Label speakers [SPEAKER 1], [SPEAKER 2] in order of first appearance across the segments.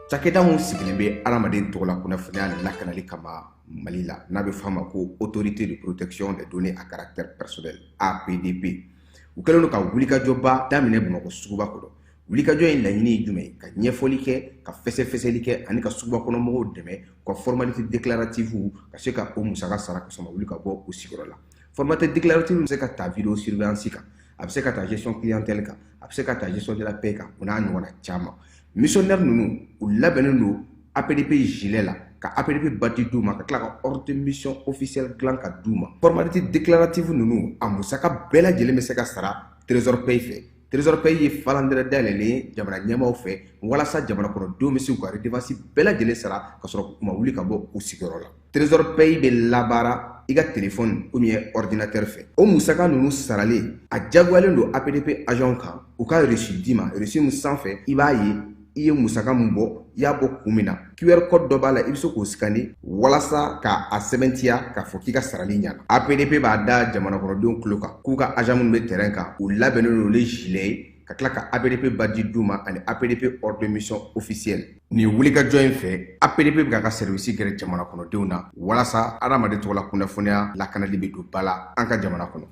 [SPEAKER 1] Cakɛda min sigilen bɛ adamaden tɔgɔla kunnafoniya lakanali kama Mali la, n'a bɛ f'a ma ko Autorité de protection des données à caractère personnel, APDP, u kɛlen don ka wulikajɔba daminɛ Bamakɔ suguba kɔnɔ. Wulikajɔ in laɲini ye jumɛn ye? Ka ɲɛfɔli kɛ, ka fɛsɛfɛsɛli kɛ ani ka suguba kɔnɔ mɔgɔw dɛmɛ u ka formalité déclarative ka se ka o musaka sara ka sɔrɔ ma wuli ka bɔ u sigiyɔrɔ la. Formalité déclarative bɛ se ka ta vidéo surveillance kan, a bɛ se ka ta gestion clientèle kan, a bɛ se ka ta gestion de la paie kan, o n'a ɲɔgɔnna caman. Missionnaire ninnu, u labɛnnen don APDP gilet la, ka APDP badge d'u ma, ka tila ka ordre de mission officielle dilan ka d'u ma. Formalité déclarative ninnu, a musaka bɛɛ lajɛlen bɛ se ka sara Trésor Paye fɛ. Trésor Paye ye falandɛrɛ dayɛlɛlen ye jamana ɲɛmaaw fɛ walasa jamana kɔnɔdenw bɛ se k'u ka redevance bɛɛ lajɛlen sara ka sɔrɔ u ma wuli ka bɔ u sigiyɔrɔ la. Trésor Paye bɛ labaara i ka téléphone ou bien ordinateur fɛ. O musaka ninnu saralen, a jagoyalen don APDP agent kan u ka reçu d'i ma. Reçu min sanfɛ i b'a ye i ye musaka min bɔ, i y'a bɔ kun min na. QR code dɔ b'a la, i bɛ se k'o scanner walasa ka a sɛbɛntiya k'a fɔ k'i ka sarali ɲana. APDP b'a da jamana kɔnɔdenw tulo kan k'u ka agent minnu bɛ terrain kan, u labɛnnen don ni gilet ye, ka tila ka APDP badge d'u ma ani APDP ordre de mission officielle. Nin wulikajɔ in fɛ, APDP bɛ k'a ka service gɛrɛ jamana kɔnɔdenw na walasa adamaden tɔgɔla kunnafoniya lakanali bɛ don ba la an ka jamana kɔnɔ.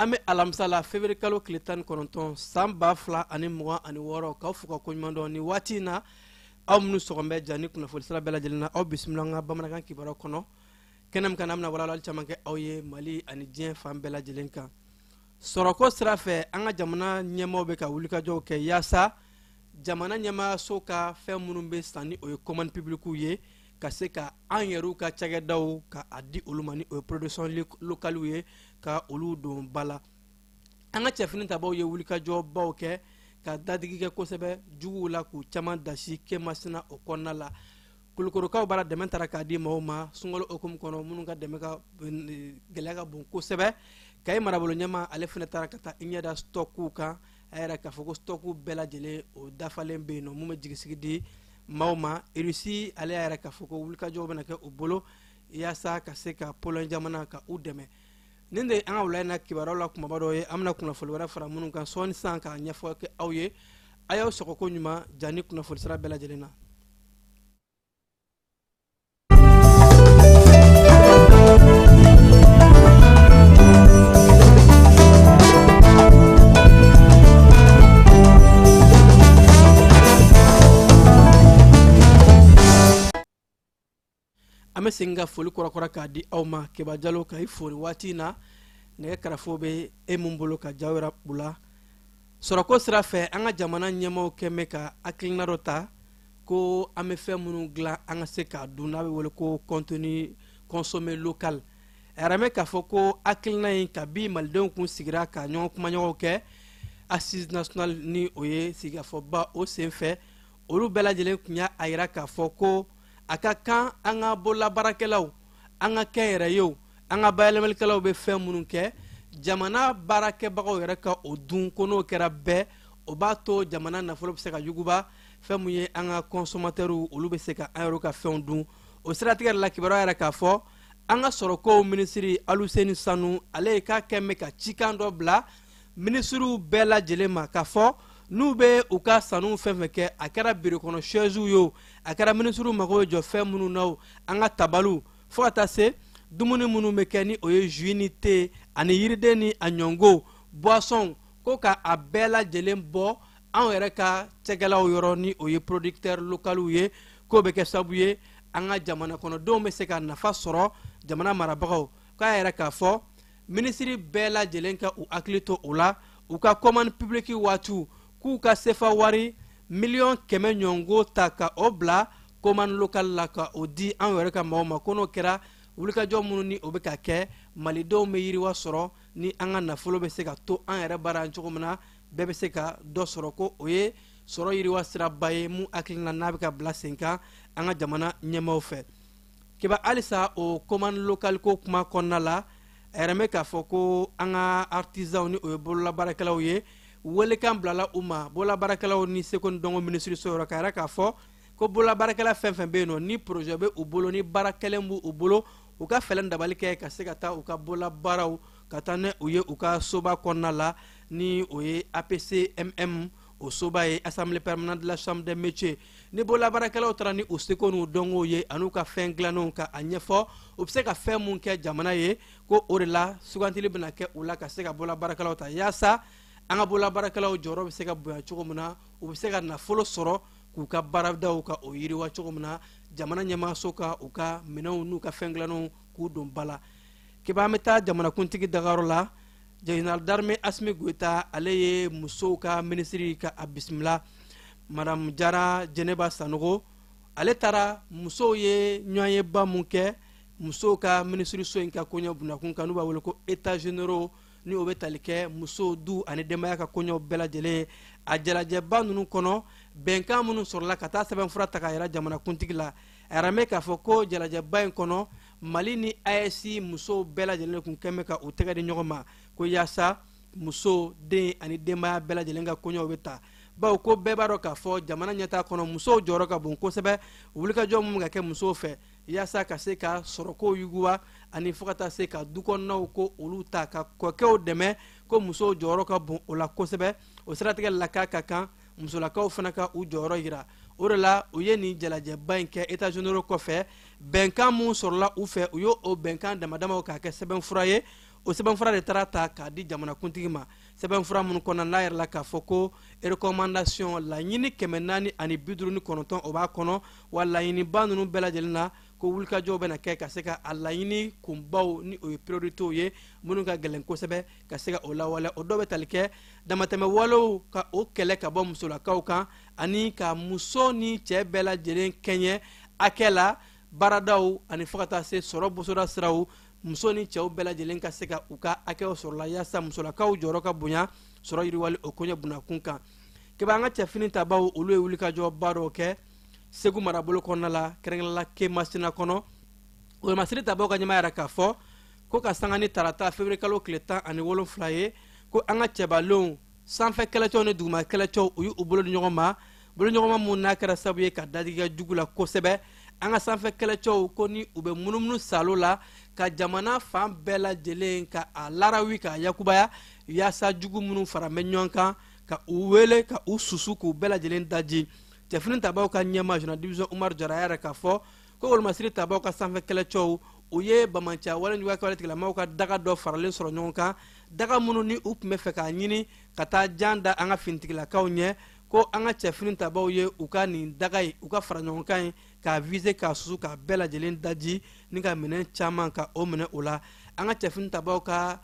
[SPEAKER 2] An bɛ alamisa la, février kalo tile 19, san 2026. K'aw fo ka koɲuman dɔn nin waati in na. Aw minnu sɔgɔn bɛ ja ni kunnafoni sira bɛɛ lajɛlen na, aw bisimila an ka bamanankan kibaruya kɔnɔ. Kɛnɛ min kan, an bɛna walawalali caman kɛ aw ye Mali ani diɲɛ fan bɛɛ lajɛlen kan. Sɔrɔko sira fɛ, an ka jamana ɲɛmaaw bɛ ka wulikajɔw kɛ yaasa jamana ɲɛmaayaso ka fɛn minnu bɛ san, ni o ye commande publique ye, ka se ka an yɛrɛw ka cakɛdaw ka a di olu ma, ni o ye production locale ye, ka olu don ba la. An ka cɛfini tabaw ye wulikajɔbaw kɛ ka dadigi kɛ kosɛbɛ juguw la, k'u caman dasi Kemasina o kɔnɔna la. Kulukorokaw bara dɛmɛ taara k'a di maaw ma sunkalo hukumu kɔnɔ, minnu ka dɛmɛ ka gɛlɛya ka bon kosɛbɛ. Kayi marabolo ɲɛmaa, ale fana taara ka taa i ɲɛ da stɔkuw kan. A yɛrɛ k'a fɔ ko stɔku bɛɛ lajɛlen o dafalen bɛ yen nɔ, mun bɛ jigisigi di maaw ma. Irisi, ale y'a yɛrɛ k'a fɔ ko wulikajɔw bɛna kɛ u bolo yaasa ka se ka Pologne jamana ka u dɛmɛ. Nin de ye an ka wula in na kibaruyaw la kumaba dɔ ye. An bɛna kunnafoni wɛrɛ fara minnu kan sɔɔni sisan k'a ɲɛfɔ kɛ aw ye. A y'aw sɔgɔ ko ɲuman ja ni kunnafoni sira bɛɛ lajɛlen na. An bɛ segin ka foli kɔrɔkɔrɔ k'a di aw ma. Keba Jalo, ka i fori waati in na, nɛgɛ karafo bɛ e mun bolo ka jawera bula. Sɔrɔko sira fɛ, an ka jamana ɲɛmaaw kɛn bɛ ka hakilina dɔ ta ko an bɛ fɛn minnu dilan, an ka se k'a dun, n'a bɛ wele ko contenu consommer local. A yɛrɛ bɛ k'a fɔ ko hakilina in, kabi malidenw kun sigira ka ɲɔgɔn kumaɲɔgɔnw kɛ assise nationale, ni o ye sigikafɔba o senfɛ, olu bɛɛ lajɛlen tun y'a yira k'a fɔ ko a ka kan an ka bololabaarakɛlaw, an ka kɛnyɛrɛyew, an ka bayɛlɛmalikɛlaw bɛ fɛn minnu kɛ, jamana baarakɛbagaw yɛrɛ ka o dun, ko n'o kɛra bɛɛ, o b'a to jamana nafolo bɛ se ka yuguba. Fɛn mun ye an ka consommateurs, olu bɛ se ka an yɛrɛ ka fɛnw dun. O siratigɛ la, kibaruya yɛrɛ k'a fɔ an ka sɔrɔkow minisiri Aluseni Sanu, ale ye k'a kɛn bɛ ka cikan dɔ bila minisiriw bɛɛ lajɛlen ma k'a fɔ n'u bɛ u ka sanu fɛn fɛn kɛ, a kɛra biro kɔnɔ chaise ye o, a kɛra minisiriw mago bɛ jɔ fɛn minnu na o, an ka tabaliw, fo ka taa se dumuni minnu bɛ kɛ, ni o ye jus ni thé ani yiriden ni a ɲɔngo boisson, ko ka a bɛɛ lajɛlen bɔ anw yɛrɛ ka cɛkɛlaw yɔrɔ, ni o ye producteur localiw ye, k'o bɛ kɛ sababu ye an ka jamana kɔnɔdenw bɛ se ka nafa sɔrɔ. Jamana marabagaw k'a yɛrɛ k'a fɔ minisiri bɛɛ lajɛlen ka u hakili to o la u ka commande publique waatiw, k'u ka sefa wari miliyɔn 100 ɲɔgɔnko ta ka o bila commande locale la ka o di an yɛrɛ ka maaw ma. Ko n'o kɛra, wulikajɔ minnu ni o bɛ ka kɛ, malidenw bɛ yiriwa sɔrɔ ni an ka nafolo bɛ se ka to an yɛrɛ baara cogo min na, bɛɛ bɛ se ka dɔ sɔrɔ. Ko o ye sɔrɔ yiriwa siraba ye mun hakilina n'a bɛ ka bila sen kan an ka jamana ɲɛmaaw fɛ. Keba, halisa o commande locale ko kuma kɔnɔna la, a yɛrɛ bɛ k'a fɔ ko an ka artisanw, ni o ye bololabaarakɛlaw ye, welekan bilala u ma bololabaarakɛlaw ni seko ni dɔnko minisiriso yɔrɔ, ka yɛrɛ k'a fɔ ko bololabaarakɛla fɛn fɛn bɛ yen nɔ, ni projet bɛ u bolo, ni baara kɛlen b'u bolo, u ka fɛɛrɛ dabali kɛ ka se ka taa u ka bololabaaraw ka taa ni u ye u ka soba kɔnɔna la, ni o ye APCMM, o soba ye Assemblée permanente de la Chambre des métiers. Ni bololabaarakɛlaw taara ni u seko n'u dɔnkow ye an'u ka fɛn dilannenw ka a ɲɛfɔ u bɛ se ka fɛn mun kɛ jamana ye, ko o de la sugantili bɛna kɛ u la ka se ka bololabaarakɛlaw ta, yaasa an ka bololabaarakɛlaw jɔyɔrɔ bɛ se ka bonya cogo min na, u bɛ se ka nafolo sɔrɔ k'u ka baaradaw ka o yiriwa cogo min na, jamana ɲɛmaaso ka u ka minɛnw n'u ka fɛn dilannenw k'u don ba la. Keba, an bɛ taa jamanakuntigi dagayɔrɔ la. Général d'armée Assimi Goïta, ale ye musow ka minisiri ka a bisimila, Madame Jara Jɛnɛba Sanogo. Ale taara musow ye ɲɔgɔnyeba mun kɛ musow ka minisiriso in ka koɲɛ bunakun kan, n'u b'a wele ko États généraux, ni o bɛ tali kɛ musow, du ani denbaya ka koɲɛw bɛɛ lajɛlen. A jalajɛba ninnu kɔnɔ, bɛnkan minnu sɔrɔla ka taa sɛbɛnfura ta k'a yira jamanakuntigi la, a yɛrɛ bɛ k'a fɔ ko jalajɛba in kɔnɔ, Mali ni AES musow bɛɛ lajɛlen kun kɛn bɛ ka u tɛgɛ di ɲɔgɔn ma, ko yaasa muso, den ani denbaya bɛɛ lajɛlen ka koɲɛw bɛ ta, bawo ko bɛɛ b'a dɔn k'a fɔ jamana ɲɛtaa kɔnɔ, musow jɔyɔrɔ ka bon kosɛbɛ. Wulikajɔ minnu ka kɛ musow fɛ yaasa ka se ka sɔrɔko yuguwa ani fo ka taa se ka du kɔnɔnaw ko olu ta ka kɔkɛw dɛmɛ, ko musow jɔyɔrɔ ka bon o la kosɛbɛ. O siratigɛ la, k'a ka kan musolakaw fana ka u jɔyɔrɔ yira. O de la u ye nin jalajɛba in kɛ. États généraux kɔfɛ, bɛnkan mun sɔrɔla u fɛ, u y'o o bɛnkan damadamaw k'a kɛ sɛbɛnfura ye. O sɛbɛnfura de taara ta k'a di jamanakuntigi ma. Sɛbɛnfura minnu kɔnɔ n'a yɛrɛ la k'a fɔ ko recommandation, laɲini 459, o b'a kɔnɔ. Wa laɲiniba ninnu bɛɛ lajɛlen na, ko wulikajɔw bɛna kɛ ka se ka a laɲini kunbaw, ni o ye prioritéw ye minnu ka gɛlɛn kosɛbɛ, ka se ka o lawaleya. O dɔw bɛ tali kɛ damatɛmɛ walew ka o kɛlɛ ka bɔ musolakaw kan, ani ka muso ni cɛ bɛɛ lajɛlen kɛɲɛ hakɛ la baaradaw, ani fo ka taa se sɔrɔ bosoda siraw, muso ni cɛw bɛɛ lajɛlen ka se ka u ka hakɛw sɔrɔ la, yaasa musolakaw jɔyɔrɔ ka bonya sɔrɔ yiriwali o koɲɛ bunakun kan. Keba, an ka cɛfini tabaw, olu ye wulikajɔba dɔw kɛ Segu marabolo kɔnɔna la, kɛrɛnkɛrɛnla Kemasina kɔnɔ. Wolomasiri tabaw ka ɲɛmaa yɛrɛ k'a fɔ ko ka sanga ni tarata février kalo tile 17 ye, ko an ka cɛbalenw, sanfɛ kɛlɛcɛw ni duguma kɛlɛcɛw, u y'u bolo di ɲɔgɔn ma, bolo ɲɔgɔnma mun n'a kɛra sababu ye ka dadigikɛ jugu la kosɛbɛ. An ka sanfɛ kɛlɛcɛw, ko ni u bɛ munumunu salo la ka jamana fan bɛɛ lajɛlen ka a larawi k'a yakubaya, yaasa jugu minnu fara bɛ ɲɔgɔn kan ka u wele ka u susu k'u bɛɛ lajɛlen daji. Cɛfini tabaw ka ɲɛma, général division Umaru Jara yɛrɛ k'a fɔ ko wolomasiri tabaw ka sanfɛ kɛlɛcɛw, u ye bamanciya wale juguya kɛwale tigilamaw ka daga dɔ faralen sɔrɔ ɲɔgɔn kan, daga minnu ni u tun bɛ fɛ k'a ɲini ka taa jan da an ka finitigilakaw ɲɛ. Ko an ka cɛfini tabaw ye u ka nin daga ye, u ka fara ɲɔgɔn kan ye k'a viser, k'a susu, k'a bɛɛ lajɛlen daji ni ka minɛn caman ka o minɛ o la. An ka cɛfini tabaw ka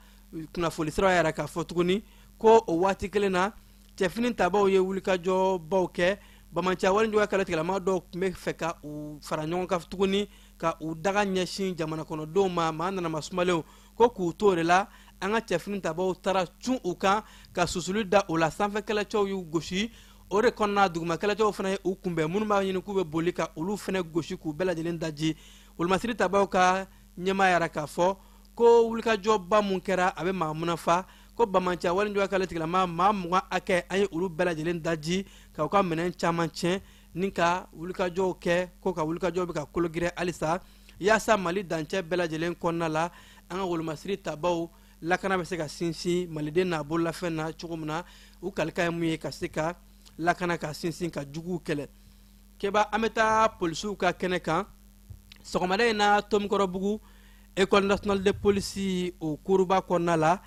[SPEAKER 2] kunnafoni sira yɛrɛ k'a fɔ tuguni ko o waati kelen na, cɛfini tabaw ye wulikajɔbaw kɛ. Bamanciya wale juguya kɛlɛ tigilama dɔw tun bɛ fɛ ka u fara ɲɔgɔn kan tuguni ka u daga ɲɛsin jamana kɔnɔdenw ma, maa nanama sumalenw, ko k'u to o de la, an ka cɛfini tabaw taara cun u kan ka susuli da o la. Sanfɛ kɛlɛcɛw y'u gosi o de kɔnɔna, duguma kɛlɛcɛw fana ye u kunbɛn, minnu b'a ɲini k'u bɛ boli ka olu fana gosi k'u bɛɛ lajɛlen daji. Wolomasiri tabaw ka ɲɛmaa yɛrɛ k'a fɔ ko wulikajɔba mun kɛra, a bɛ maa munafa, ko bamanciya wale juguya kɛlɛ tigilama maa 20 hakɛ, an ye olu bɛɛ lajɛlen daji ka u ka minɛn caman tiɲɛ ni ka wulikajɔw kɛ, ko ka wulikajɔw bɛ ka kologirɛ halisa, yaasa Mali dancɛ bɛɛ lajɛlen kɔnɔna la, an ka wolomasiri tabaw lakana bɛ se ka sinsin maliden n'a bololafɛn na cogo min na. U kalikan ye mun ye? Ka se ka lakana ka sinsin ka juguw kɛlɛ. Keba, an bɛ taa polisiw ka kɛnɛ kan sɔgɔmada in na. Tomikɔrɔbugu, École nationale de police, o kuruba kɔnɔna la,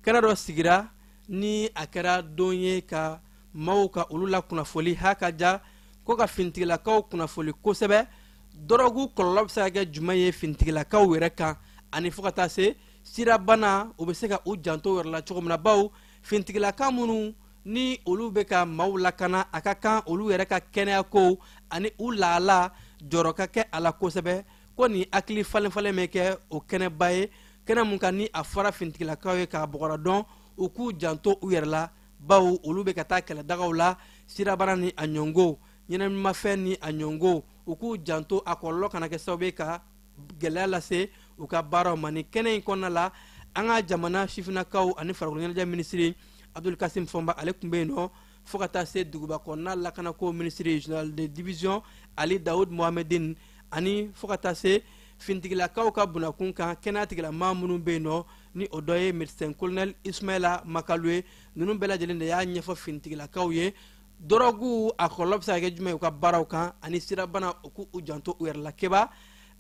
[SPEAKER 2] kɛnɛ dɔ sigira ni a kɛra don ye ka maaw ka olu la kunnafoli ha ka ja, ko ka finitigilakaw kunnafoli kosɛbɛ, dɔrɔgu kɔlɔlɔ bɛ se ka kɛ jumɛn ye finitigilakaw yɛrɛ kan, ani fo ka taa se sirabana, u bɛ se ka u janto yɛrɛ la cogo min na, bawo finitigilaka minnu Ni olu bɛ ka maaw lakana, a ka kan olu yɛrɛ ka kɛnɛyako ani u laala jɔrɔ ka kɛ a la kosɛbɛ. Ko nin hakili falenfalen bɛ kɛ o kɛnɛba ye, kɛnɛ mun kan ni a fɔra finitigilakaw ye k'a bɔgɔra dɔn, u k'u janto u yɛrɛ la, bawo olu bɛ ka taa kɛlɛdagaw la. Sirabana ni a ɲɔngo, ɲɛnaminimafɛn ni a ɲɔngo, u k'u janto, a kɔlɔlɔ kana kɛ sababu ye ka gɛlɛya lase u ka baaraw ma. Nin kɛnɛ in kɔnɔna la, an ka jamana sifinnakaw ani farikolo ɲɛnajɛ minisiri Abdul Kasim Fɔnba, ale tun bɛ yen nɔ, fo ka taa se duguba kɔnɔna lakanako minisiri général de division Ali Dawud Mohamedine, ani fo ka taa se fintigilakaw ka bunakun kan kɛnɛya tigilamaa minnu bɛ yen nɔ, ni o dɔ ye médecin colonel Ismaila Makalu ye. Ninnu bɛɛ lajɛlen de y'a ɲɛfɔ fintigilakaw ye dɔrɔgu a kɔlɔlɔ bɛ se ka kɛ jumɛn ye u ka baaraw kan, ani sirabana, u k'u janto u yɛrɛ la. Keba,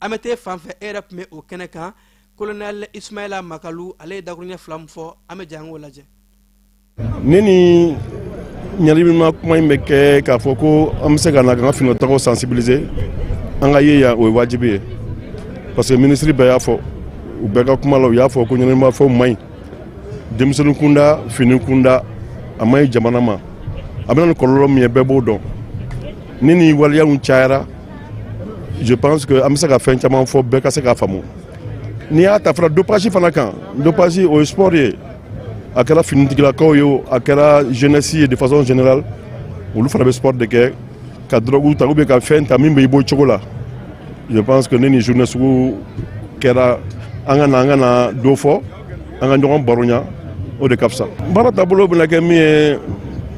[SPEAKER 2] an bɛ t'e fan fɛ, e yɛrɛ tun bɛ o kɛnɛ kan. Colonel Ismaila Makalu, ale ye dakuruɲɛ 2 min fɔ, an bɛ jɛ an k'o lajɛ.
[SPEAKER 3] Ne ni ɲɛnamina kuma in bɛ kɛ k'a fɔ ko an bɛ se ka na k'an ka finitagaw sensibiliser, an ka ye yan, o ye wajibi ye, parce que minisiri bɛɛ y'a fɔ, u bɛɛ ka kuma la, u y'a fɔ ko ɲɛnaminimafɛnw man ɲi denmisɛnnin kunda, fini kunda, a man ɲi jamana ma, a bɛ na ni kɔlɔlɔ min ye, bɛɛ b'o dɔn. Ni nin waleyaw cayara, je pense que an bɛ se ka fɛn caman fɔ, bɛɛ ka se k'a faamu. N'i y'a ta fana dopage fana kan, dopage o ye sport ye, a kɛra finitigilakaw ye o, a kɛra jeunesse ye de façon générale, olu fana bɛ sport de kɛ ka drogue ta ou bien ka fɛn ta min bɛ i bɔ cogo la. Je pense que ne ni journée sugu kɛra, an ka na dɔ fɔ, an ka ɲɔgɔn baroɲa, o de ka fisa. Baara taabolo bɛna kɛ min ye,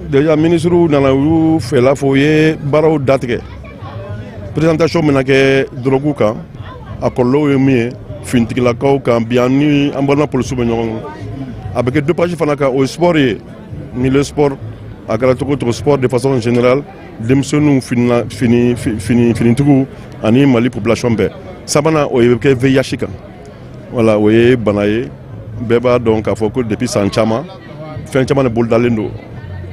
[SPEAKER 3] déjà ministre nana, u y'u fɛla fɔ, u ye baaraw datigɛ. Présentation bɛna kɛ drogue kan, a kɔlɔlɔw ye min ye finitigilakaw kan bi, an ni an balima polisiw bɛ ɲɔgɔn kan. A bɛ kɛ dopage fana kan, o ye sport ye. Milieu sport, a kɛra cogo o cogo, sport de façon générale, denmisɛnninw, fini fini finitigiw ani Mali population bɛɛ. Sabanan, o ye kɛ VIH kan. Voilà, o ye bana ye, bɛɛ b'a dɔn k'a fɔ ko depuis san caman, fɛn caman de bolodalen don.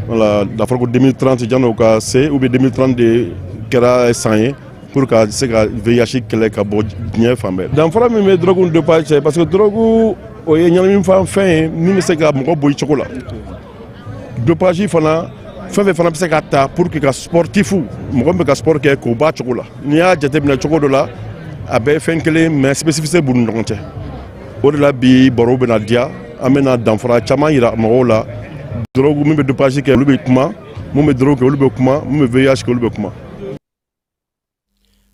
[SPEAKER 3] Voilà, n'a fɔra ko 2030 janni ka se, ou bien 2030 de kɛra san ye pour ka se ka VIH kɛlɛ ka bɔ diɲɛ fan bɛɛ. Danfara min bɛ drogue ni dopage cɛ, parce que drogue o ye ɲɛnaminifɛn ye min bɛ se ka mɔgɔ bɔ i cogo la. Dopage fana, fɛn fɛn fana bɛ se ka ta pour que ka sportif, mɔgɔ min bɛ ka sport kɛ, k'o b'a cogo la. N'i y'a jateminɛ cogo dɔ la, a bɛɛ ye fɛn kelen, mais spécificité b'u ni ɲɔgɔn cɛ. O de la bi baro bɛna diya, an bɛna danfara caman yira mɔgɔw la. Drogue, min bɛ dopage kɛ, olu bɛ kuma, mun bɛ drogue kɛ, olu bɛ kuma, mun bɛ VIH kɛ, olu bɛ kuma.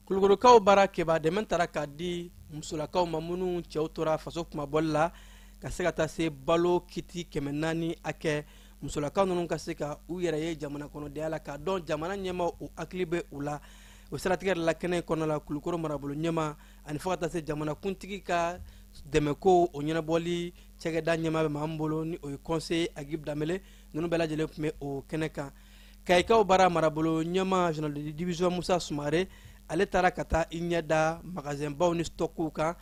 [SPEAKER 2] Kulukorokaw baara kɛba, dɛmɛ taara k'a di musolakaw ma minnu cɛw tora faso kumabɔli la, ka se ka taa se balo kiti 400 hakɛ, musolakaw ninnu ka se ka u yɛrɛ ye jamana kɔnɔdenya la, k'a dɔn jamana ɲɛma u hakili bɛ u la. O siratigɛ de la, kɛnɛ kɔnɔ la, Kulukoro marabolo ɲɛma ani fo ka taa se jamanakuntigi ka dɛmɛko o ɲɛnabɔli cɛgɛda ɲɛma bɛ maa min bolo, ni o ye conseiller Agib Danbele, ninnu bɛɛ lajɛlen tun bɛ o kɛnɛ kan. Kayikaw baara, marabolo ɲɛma général de division Musa Sumare, ale taara ka taa i ɲɛ da magasinbaw ni stockiw kan,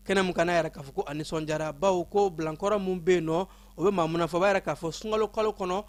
[SPEAKER 2] kɛnɛ mun kan n'a yɛrɛ k'a fɔ ko a nisɔndiyara, bawo ko bilankɔrɔ mun bɛ yen nɔ, o bɛ maa mun fɔ, o b'a yɛrɛ k'a fɔ sunkalo kalo kɔnɔ,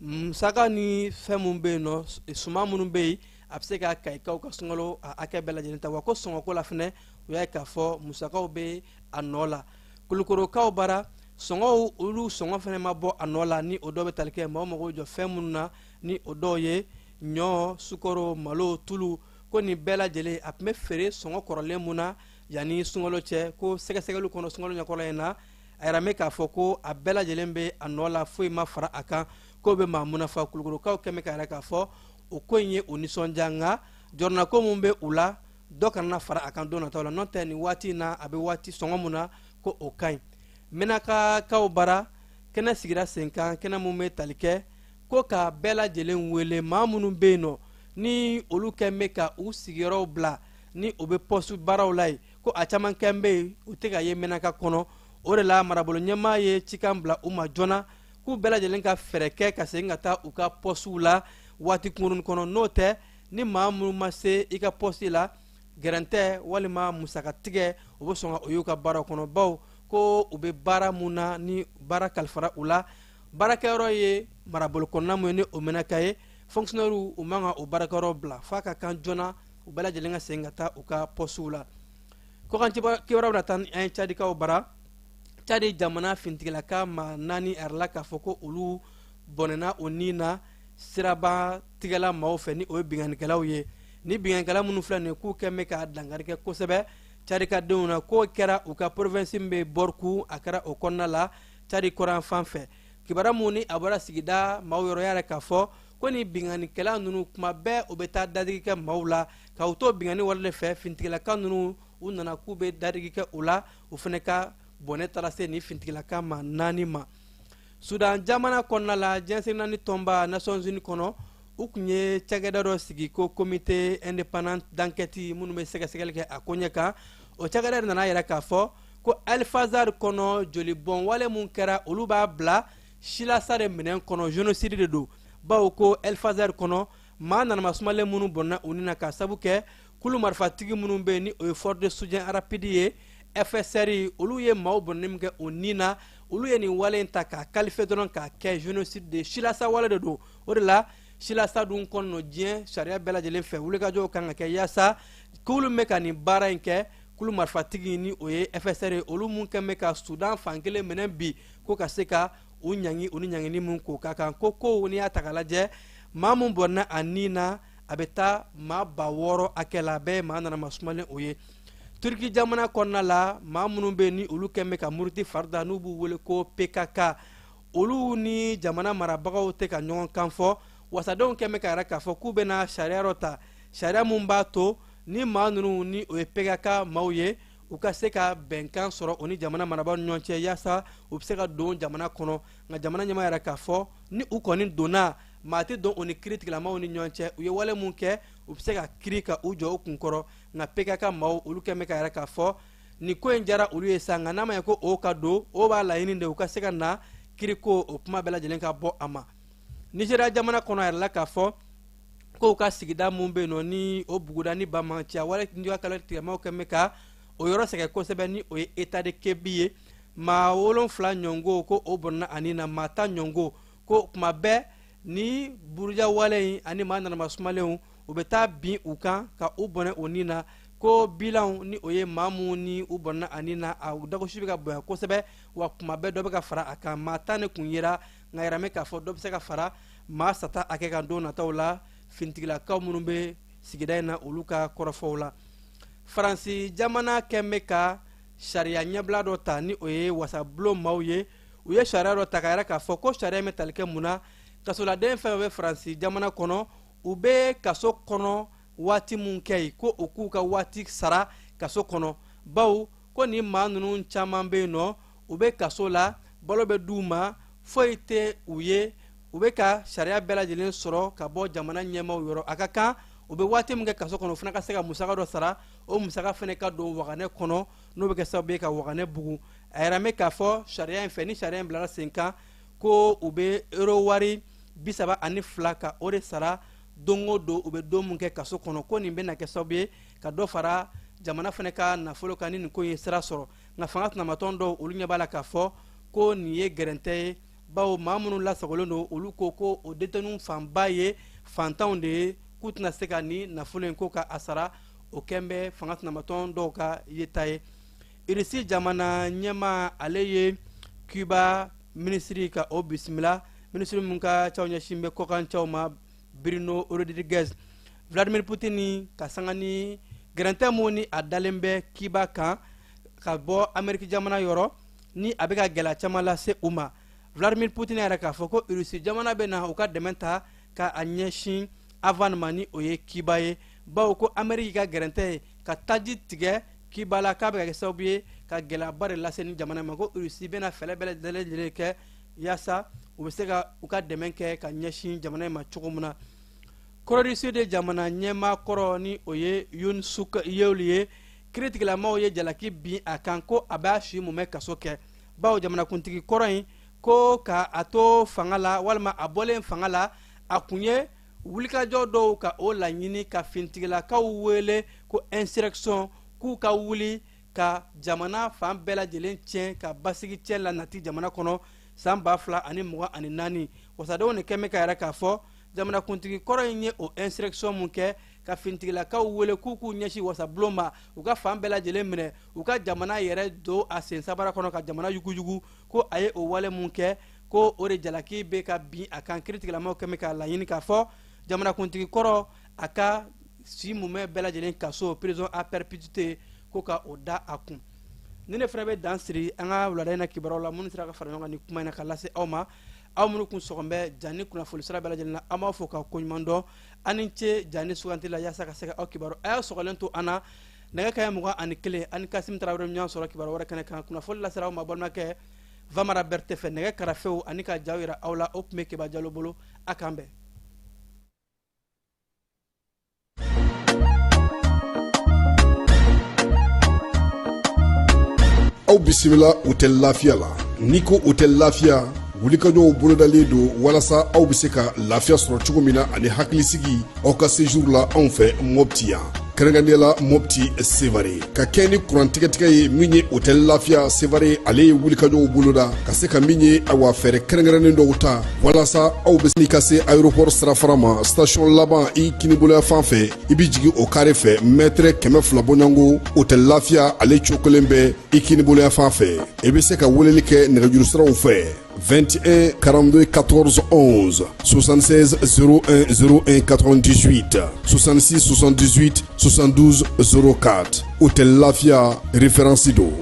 [SPEAKER 2] musaka ni fɛn mun bɛ yen nɔ, suman minnu bɛ yen, a bɛ se ka kayikaw ka sunkalo a hakɛ bɛɛ lajɛlen ta. Wa ko sɔngɔko la fɛnɛ, u y'a ye k'a fɔ musakaw bɛ a nɔ la. Kulukorokaw bara, sɔngɔw, olu sɔngɔ fɛnɛ ma bɔ a nɔ la, ni o dɔw bɛ tali kɛ maaw mago jɔ fɛn minnu na, ni o dɔw ye ɲɔ, sukaro, malo, tulu, ko nin bɛɛ lajɛlen a tun bɛ feere sɔngɔ kɔrɔlen mun na yanni sunkalo cɛ, ko sɛgɛsɛgɛliw kɔnɔ sunkalo ɲɛkɔrɔ in na, a yɛrɛ mɛn k'a fɔ ko a bɛɛ lajɛlen bɛ a nɔ la, foyi ma fara a kan, k'o bɛ maa munafa. Kulukorokaw kɛmɛ ka yɛrɛ k'a fɔ o ko in ye u nisɔndiya, nka jɔrɔnako mun bɛ u la, dɔ kana fara a kan don nataw la, n'o tɛ nin waati in na, a bɛ waati sɔngɔ mun na, ko o ka ɲi. Menakakaw bara, kɛnɛ sigira sen kan, kɛnɛ mun bɛ tali kɛ ko ka bɛɛ lajɛlen wele, maa minnu bɛ yen nɔ ni olu kɛn bɛ ka u sigiyɔrɔw bila, ni u bɛ pɔsu baaraw la yen, ko a caman kɛn bɛ yen, u tɛ ka ye Menaka kɔnɔ. O de la marabolo ɲɛmaa ye cikan bila u ma joona k'u bɛɛ lajɛlen ka fɛɛrɛ kɛ ka segin ka taa u ka pɔsuw la waati kunkurunnin kɔnɔ, n'o tɛ ni maa minnu ma se i ka pɔsi la, gɛrɛntɛ walima musakatigɛ, o bɛ sɔn ka o y'u ka baaraw kɔnɔ, bawo ko u bɛ baara mun na, ni baara kalifara u la, baarakɛyɔrɔ ye marabolo kɔnɔna mun ye, ni o Menaka ye, fonctionnaire u man ka o baarakɛyɔrɔ bila f'a ka kan joona, u bɛɛ lajɛlen ka segin ka taa u ka pɔsiw la. Kɔkan kibaruyaw bɛna taa an ye Cadikaw bara. Cadi jamana fintigilaka maa naani a yɛrɛ la k'a fɔ ko olu bɔnɛna o ni na siraba tigɛla maaw fɛ, ni o ye binkannikɛlaw ye. Ni binkannikɛla minnu filɛ nin ye, k'u kɛn bɛ ka dankari kɛ kosɛbɛ Cadikadenw na. K'o kɛra u ka province min bɛ Bɔrku, a kɛra o kɔnɔna la Cadi kɔrɔn fan fɛ. Kibaruya mun ni a bɔra sigida maaw yɔrɔ yɛrɛ k'a fɔ ko ni binkannikɛla ninnu, kuma bɛɛ u bɛ taa dadigi kɛ maaw la ka u to binkanni wale de fɛ. Fintigilaka ninnu, u nana k'u bɛ dadigi kɛ u la, u fana ka bɔnɛ taara se ni fintigilaka ma 4 ma. Sudan jamana kɔnɔna la, diɲɛ seleke naani tɔnba Nations Unies kɔnɔ, u tun ye cakɛda dɔ sigi ko comité indépendant d'enquête, minnu bɛ sɛgɛsɛgɛli kɛ a koɲɛ kan. O cakɛda de nana yɛrɛ k'a fɔ ko Alifazar kɔnɔ, jolibɔn wale mun kɛra, olu b'a bila silasa de minɛn kɔnɔ, génocide de don. Bawo ko Alifazar kɔnɔ, maa nanama sumalen minnu bɔnna u ni na k'a sabu kɛ kulu marifatigi minnu bɛ yen, ni o ye force de soutien rapide ye, FSR, olu ye maaw bɔnni min kɛ o ni na, olu ye nin wale in ta k'a qualifier dɔrɔn k'a kɛ génocide de, silasa wale de don. O de la, silasa dun kɔnɔ, diɲɛ sariya bɛɛ lajɛlen fɛ, wulikajɔw kan ka kɛ yaasa k'olu bɛ ka nin baara in kɛ, kulu marifatigi ni o ye FSR ye, olu mun kɛn bɛ ka Sudan fan kelen minɛ bi, ko ka se ka u ɲangi, u ni ɲangini mun k'o ka kan. Ko kow n'i y'a ta k'a lajɛ, maa mun bɔnna a ni na, a bɛ taa maa 6000 hakɛ la, a bɛɛ ye maa nanama sumalen o ye. Turki jamana kɔnɔna la, maa minnu bɛ ni olu kɛn bɛ ka muruti farida, n'u b'u wele ko PKK, olu ni jamana marabagaw tɛ ka ɲɔgɔn kan fɔ. Wasadenw kɛn bɛ ka yɛrɛ k'a fɔ k'u bɛna sariya dɔ ta, sariya mun b'a to ni maa ninnu, ni o ye PKK maaw ye, u ka se ka bɛnkan sɔrɔ o ni jamana marabagaw ni ɲɔgɔn cɛ, yaasa u bɛ se ka don jamana kɔnɔ. Nka jamana ɲɛmaa yɛrɛ k'a fɔ ni u kɔni donna, maa tɛ don u ni kiiritigilamaw ni ɲɔgɔn cɛ. U ye wale mun kɛ, u bɛ se ka kiiri ka u jɔ u kun kɔrɔ. Nka PKK maaw, olu kɛn bɛ ka yɛrɛ k'a fɔ nin ko in diyara olu ye sa, nka n'a ma ɲɛ ko o ka don, o b'a laɲini de u ka se ka na kiiriko o kuma bɛɛ lajɛlen ka bɔ a ma. Nizeriya jamana kɔnɔ, a yɛrɛ la k'a fɔ k'u ka sigida mun bɛ yen nɔ, ni o buguda ni banbaganciya wale tigɛmaw kɛn bɛ ka o yɔrɔ sɛgɛn kosɛbɛ, ni o ye État de Kebbi ye, maa 7 ɲɔngo ko o bɔnna ani na maa 10 ɲɔngo. Ko kuma bɛɛ ni buruja wale in ani maa nanama sumalenw, u bɛ taa bin u kan ka u bɔnɛ o ni na. Ko bilanw, ni o ye maa mun ni u bɔnna ani na, a dagosi bɛ ka bonya kosɛbɛ, wa kuma bɛɛ dɔ bɛ ka fara a kan. Maa 10 de kun yera, nka yɛrɛ k'a fɔ dɔ bɛ se ka fara maa sata hakɛ kan don nataw la, fintigilakaw minnu bɛ sigida in na, olu ka kɔrɔfɔw la. Faransi jamana kɛn bɛ ka sariya ɲɛbila dɔ ta, ni o ye wasabulon maaw ye. U ye sariya dɔ ta ka yɛrɛ k'a fɔ ko sariya bɛ tali kɛ mun na? Kasoladen fɛn bɛ Faransi jamana kɔnɔ, u bɛ kaso kɔnɔ waati mun kɛ yen, ko u k'u ka waati sara kaso kɔnɔ. Bawo ko nin maa ninnu caman bɛ yen nɔ, u bɛ kaso la, balo bɛ d'u ma, foyi tɛ u ye, u bɛ ka sariya bɛɛ lajɛlen sɔrɔ ka bɔ jamana ɲɛmaaw yɔrɔ. A ka kan u bɛ waati min kɛ kaso kɔnɔ, u fana ka se ka musaka dɔ sara, o musaka fana ka don waganɛ kɔnɔ, n'o bɛ kɛ sababu ye ka waganɛ bugun. A yɛrɛ bɛ k'a fɔ sariya in fɛ, ni sariya in bilara sen kan, ko u bɛ euro wari 32 ka o de sara don o don, u bɛ don mun kɛ kaso kɔnɔ. Ko nin bɛna kɛ sababu ye ka dɔ fara jamana fana ka nafolo kan, ni nin ko in ye sira sɔrɔ. Nka fanga sinamatɔn dɔw, olu ɲɛ b'a la k'a fɔ ko nin ye gɛrɛntɛ ye, bawo maa minnu lasagolen don, olu ko ko o détenu fanba ye fantanw de ye, k'u tɛna se ka nin nafolo in ko ka a sara. O kɛn bɛ fanga sinamatɔn dɔw ka yeta ye. Irisi jamana ɲɛmaa, ale ye Cuba minisiri ka o bisimila, minisiri min ka caw ɲɛsin bɛ kɔkan caw ma, Bruno Rodriguez. Vladimir Putin ka sanga ni gɛrɛntɛ mun ni a dalen bɛ Cuba kan ka bɔ Ameriki jamana yɔrɔ, ni a bɛ ka gɛlɛya caman lase u ma, Vladimir Putin yɛrɛ k'a fɔ ko Irisi jamana bɛ na u ka dɛmɛ ta ka a ɲɛsin Havane ma, ni o ye Cuba ye, bawo ko Ameriki ka gɛrɛntɛ ye ka taji tigɛ Cuba la, k'a bɛ ka kɛ sababu ye ka gɛlɛyaba de lase ni jamana ma. Ko Irisi bɛna fɛɛrɛ bɛɛ lajɛlen kɛ yaasa u bɛ se ka u ka dɛmɛ kɛ ka ɲɛsin jamana in ma cogo min na. Corée du Sud jamana ɲɛmaa kɔrɔ, ni o ye Yoon Suk Yeol ye, kiiritigilamaw ye jalaki bin a kan ko a b'a si mumɛ kaso kɛ, bawo jamanakuntigi kɔrɔ in ko ka a to fanga la, walima a bɔlen fanga la, a kun ye wulikajɔ dɔw ka o laɲini ka fintigilakaw wele ko insurrection, k'u ka wuli ka jamana fan bɛɛ lajɛlen tiɲɛ, ka basigi tiɲɛ la nati jamana kɔnɔ san 2024. Wasadenw de kɛn bɛ ka yɛrɛ k'a fɔ jamanakuntigi kɔrɔ in ye o insurrection mun kɛ ka fintigilakaw wele k'u k'u ɲɛsin wasabulon ma, u ka fan bɛɛ lajɛlen minɛ, u ka jamana yɛrɛ don a sen sabara kɔnɔ, ka jamana yuguyugu, ko a ye o wale mun kɛ. Ko o de jalaki bɛ ka bin a kan. Kiiritigɛlamaw kɛmɛ k'a laɲini k'a fɔ jamanakuntigi kɔrɔ a ka si mumɛ bɛɛ lajɛlen kaso, prison à perpétuité, ko ka o da a kun. Ni ne fana bɛ dan siri an ka wulada in na kibaruyaw la minnu sera ka fara ɲɔgɔn kan ni kuma in na ka lase aw ma. Aw minnu kun sɔgɔn bɛ Jani kunnafoni sira bɛɛ lajɛlen na, an b'aw fo ka koɲuman dɔn. An ni ce Jani suganti la yaasa ka se ka aw kibaru. A y'a sɔgɔlen to an na nɛgɛ kaɲɛ 21, ani Kasim Tarawele ɲɔgɔn sɔrɔ kibaru wɛrɛ kɛnɛ kan. Kunnafoni lasera aw ma balimakɛ Vamara Berete fɛ. Nɛgɛ karafew ani ka jaw yira aw la, o tun bɛ Keba Jalo bolo. A k'an bɛn.
[SPEAKER 4] Aw bisimila Hôtel Lafiya la. N'i ko Hôtel Lafiya, wulikajɔw bolodalen don walasa aw bɛ se ka lafiya sɔrɔ cogo min na ani hakilisigi aw ka séjour la anw fɛ Mopti yan, kɛrɛnkɛrɛnnenya la Mopti Sevare. Ka kɛ ni kuran tigɛtigɛ ye min ye, Hôtel Lafiya Sevare ale ye wulikajɔw boloda ka se ka min ye, awa, fɛɛrɛ kɛrɛnkɛrɛnnen dɔw ta walasa aw bɛ n'i ka se aéroport sirafara ma, station laban i kiniboloya fan fɛ, i bɛ jigin o kare fɛ, mɛtɛrɛ 200 bɔɲɔgɔnko, Hôtel Lafiya ale cogo kelen bɛ i kiniboloya fan fɛ. I bɛ se ka weleli kɛ nɛgɛjuru siraw fɛ: 21 42 14 11, 76 01 01 98, 66 78 72 04. Hôtel Lafia, référence do.